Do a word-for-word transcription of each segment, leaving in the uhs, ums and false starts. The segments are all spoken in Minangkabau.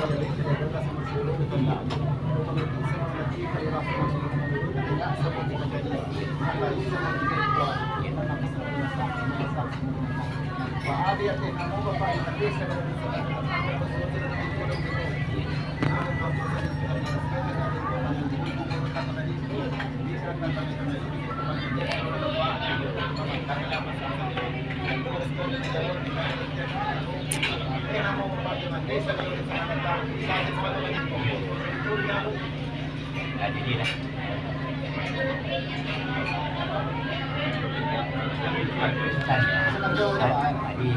Nah, jadi lah. Jadi,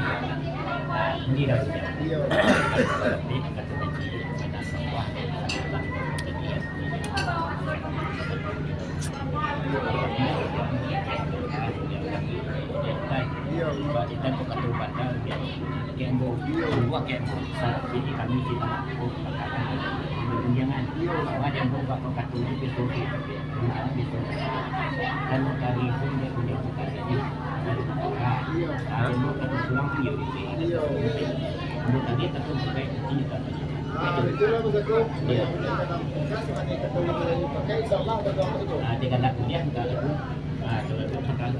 ah, ini dah hujan. Jadi, kata kunci, ada sawah, ada sawah. Iyo. Ba, di tantu katurunan, kan, ya. Kembo, dua kembo. Sa-, jadi kami di tangah, oh, bakaran, di gundiangan. Iyo. Ba, kembo, bako katu, di beso, di gundiangan, beso. Kan, kari pun, dia punya bukan, jadi, dari bukan. Iyo. Ah, kembo, katu surang, iyo, di sini. Iyo. Kembo, tadi, katu, sampai, di sini, katu. Ah, betul lah, Mas Agung. Iyo. Terima kasih, Mas, katu, pakai, insya Allah, berdoa itu. Ah, dia kan dah kuliah, kita ada pun. Ah, kalau itu, kan.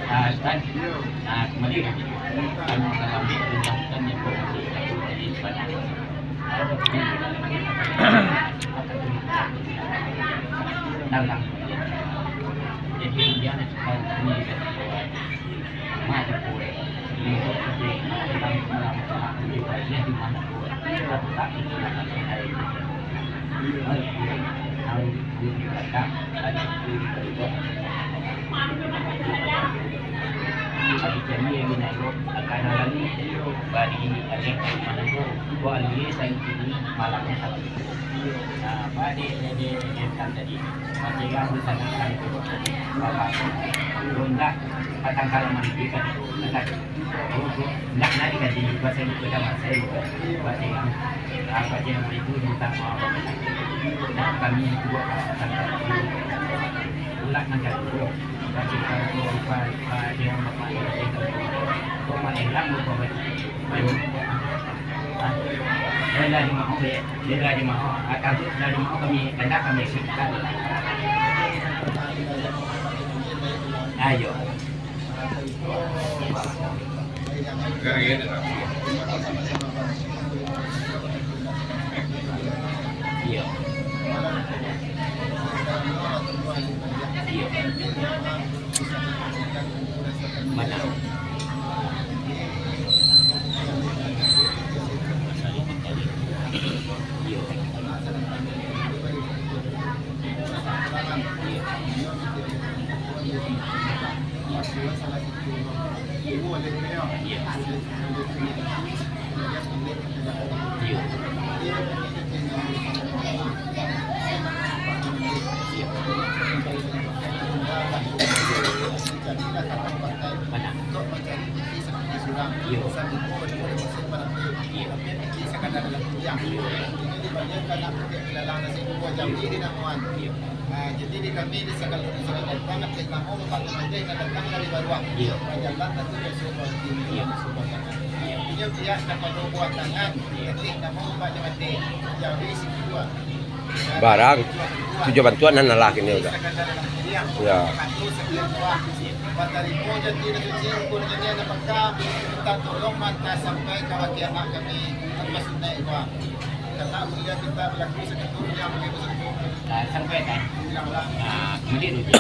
Ah, Ustaz. Ah, kembali. Kami dalam kegiatan yang berfungsi satu dari Padang. Dalam. Jadi, dia ada sebuah bunyi dari bawah. Nah, pada dia, dia, dia, dia tadi. Masih kan di sana kan. Bapak. Ronda, patang kali mandi kan. Kan. Ndak, ndak dikaji, bahasa Indonesia, bahasa Indonesia. Bahasa yang, ah, bahasa yang itu minta maaf. Dan kami juga akan ulang nang kali. Bahasa yang, bahasa yang, bahasa yang, bahasa yang, bahasa yang, bahasa yang, bahasa yang, ah, dari mau, ya, dari mau, ah, kami, dari mau kami, kendak kami suka. Ayo. Iya. Iya. Mana? Iya. Iya. Jadi di kami di sagalo urusan datang, Pak Gubernur datang dari Baruah. Iya. Bajalan satu dari Sumber Tinggi, iya, Sumber Tanah. Iya. Inyo pihak kapado buah tangan, iya, ketik namo Pak Jabatan. Jadi sikua. Barang, tujuan bantuan nan alah kini udah. Iya. Batarimo jati dan suci, ukur jati anak baka, minta tolong manta sampai ka wakil anak kami, Mas Sunai Iwa. Karena mulia kita berlaku seketul yang begitu seketul. Nah, sampai kan? Bilang lah. Nah, kemudian uji.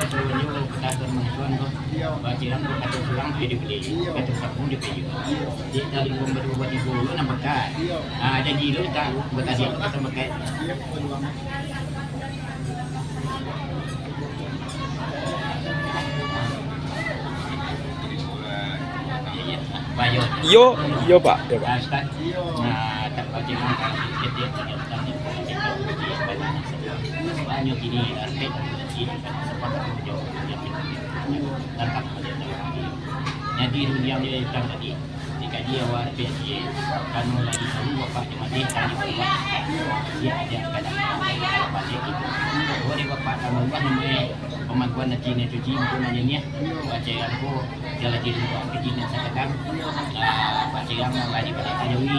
Sebelumnya kita bermansuan tu. Iya. Baca yang tu kata pulang tu dia boleh. Iya. Kata sabun dia boleh. Iya. Dia tadi pun baru buat ibu lu nampak kan? Iya. Ah, jadi lu tak buat tadi tu kata pakai. Iya, betul banget. Iyo, iyo, Pak. Iyo, Pak. Jadi, dunia ni hitam tadi. Dikaji awak P S J, kanu lagi tahu bapak di mati, tadi bapak. Dia ada kada balik itu. Oh, dia bapak Allah namonyo pamangkuan ati nan suci, untuak manjaniah. Pacayang ko, salah diri ko, piti nan sakadang. Ah, pacayang nan bari pada kajawi.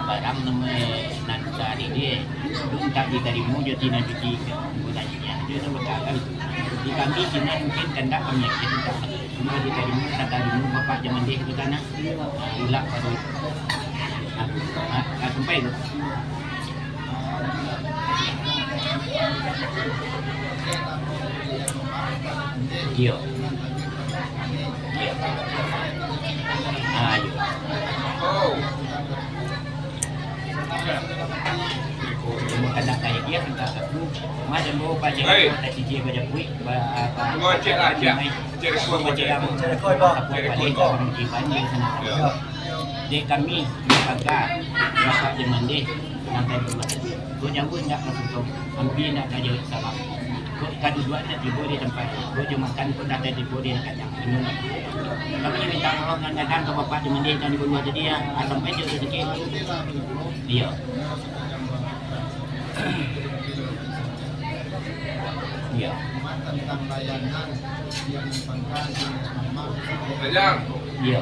Barang namonyo nan sadiri, tu mintak ditarimo jo ati nan suci. Untuak manjaniah. Itu nan bakal. Di kami sinan mungkin kandak kami yakin, mintak. Cuma ditarimo, satarimo Bapak Jamandeh tu tanah. Ulak pado. Ah, ah, ah, sampai tu. Iyo. Iyo. Ah, iyo. Cuma kadang kayak dia, entah aku, macam bawa pajak, Hei. Entah cici pajak kuih, ba-, apa, Cuma cek lah, cek. Cek rekod, cek rekod. Cek rekod, Bang. Cek rekod, Bang. Cek rekod. Ya. Dek kami, maka, maka Jamandeh, sampai dulu. Ko jauah indak ka Sugong, ampia indak ka jauah salam. Ko kaduduak indak tibo di tampek. Ko jo makan ko dah tibo di nak kanyang. Kami minta maaf nan datang ka Bapak Jamandeh nan di bawah tadi, ya. Asam pecel tu sikit. Iya. Iya. Iya. Iya.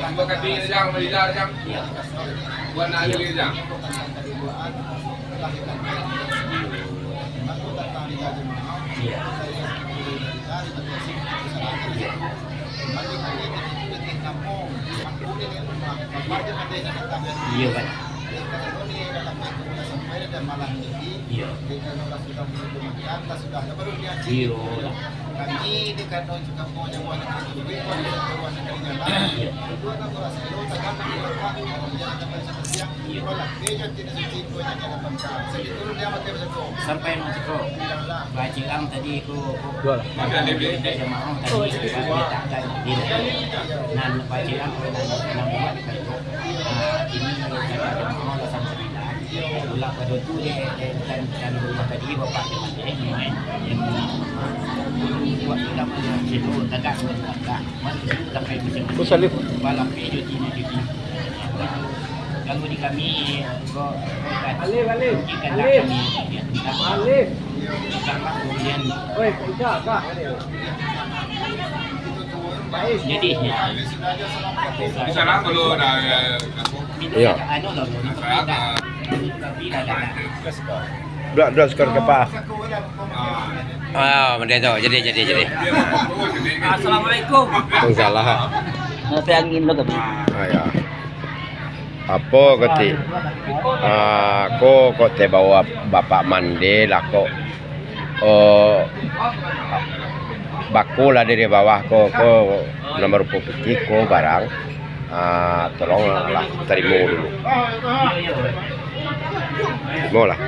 Iya. Iya, kan. Iya. Iyo. Kami di kano sudah mau jauah nak duit, mau jauah nak jalan. Iyo. Dua nak berasa, dua tak nak berasa, kalau dia nak sampai siang. Iyo. Kalau dia jadi Sampai masuk ko. Bacirang tadi ko, ko. Dua lah. Jamaah tadi, letakkan di dalam. Nan bacirang ko nan, nan buat kan ko. Ah, ini kalau kata jamaah lah sampai di dalam. Pula pada tu dia, dia kan, kan rumah tadi, bapak dia mati, eh, ni, eh. Yang buat kita punya situ, tegak, tegak. Masuk sampai masing-masing. Ku salib. Balam, eh, cuti ni, cuti. Ganggu di kami, ko, ko, kan. Alif, Alif. Mungkin kan Alif. Kami, ya, tentang Alif. Tentang kemudian. Oi, puncak, Kak. Jadi, ya. Di sana perlu ada, eh, apa? Iya. Anu lah, minta, minta. Tapi dah, dah, dah. Dua, dua skor kapa? Ah, benda tu. Jadi, jadi, jadi. Assalamualaikum. Waalaikumsalam. Nanti angin lo kami. Ah, ya. Apo kati? Ah, ko, ko te bawa bapak mandi lah ko. Oh, bako lah dari bawah ko, ko nomor putih ko barang. Ah, tolong lah tarimo dulu. Tarimo lah.